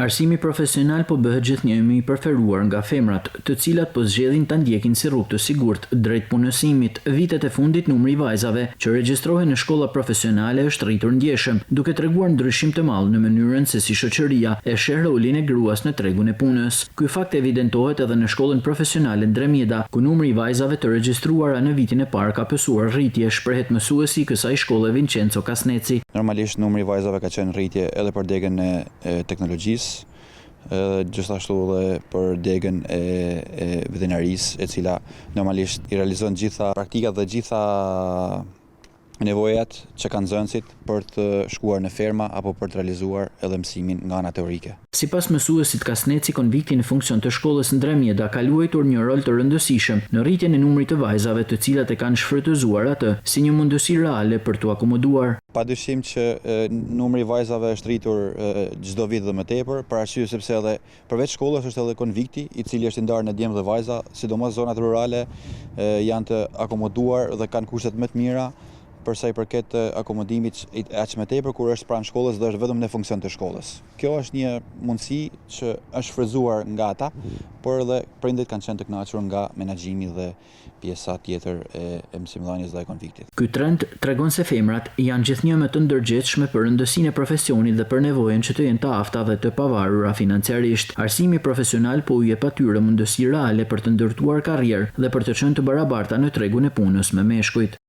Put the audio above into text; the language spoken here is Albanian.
Arsimi profesional po bëhet gjithnjë e më i preferuar nga femrat, të cilat po zgjedhin ta ndjekin si rrugë të sigurt drejt punësimit. Vitet e fundit numri i vajzave që regjistrohen në shkolla profesionale është rritur ndjeshëm, duke treguar ndryshim të madh në mënyrën se si shoqëria e sheh rolin e gruas në tregun e punës. Ky fakt evidentohet edhe në shkollën profesionale Ndre Mjeda, ku numri i vajzave të regjistruara në vitin e parë ka pësuar rritje, shprehet mësuesi i kësaj shkolle Vincenzo Kasneci. Normalisht numri i vajzave ka qenë në rritje edhe për degën e teknologjisë, edhe gjithashtu edhe për degën e, e veterinarisë, e cila normalisht i realizon gjitha praktikat dhe gjitha nevojat që kanë nxënësit për të shkuar në ferma apo për të realizuar edhe mësimin nga ana teorike. Sipas mësuesit Kasneci, konvikti në funksion të shkollës Ndre Mjeda ka luajtur një rol të rëndësishëm në rritjen e numrit të vajzave të cilat e kanë shfrytëzuar atë si një mundësi reale për t'u akomoduar. Padyshim që numri i vajzave është rritur çdo vit dhe më tepër, për arsye sepse edhe përveç shkollës është edhe konvikti, i cili është i ndarë në djem dhe vajza, sidomos zonat rurale janë të akomoduar dhe kanë kushtet më të mira për sa i përket akomodimit aq më tepër kur është pranë shkollës dhe është vetëm në funksion të shkollës. Kjo është një mundësi që është shfrytëzuar nga ata, por edhe prindërit kanë qenë të kënaqur nga menaxhimi dhe pjesa tjetër e, e mësimdhënies dhe e konviktit. Ky trend tregon se femrat janë gjithnjë më të ndërgjegjshme për rëndësinë e profesionit dhe për nevojën që të jenë të afta dhe të pavarura financiarisht. Arsimi profesional po u jep atyre mundësi reale për të ndërtuar karrierë dhe për të qenë të barabarta në tregun e punës me meshkujt.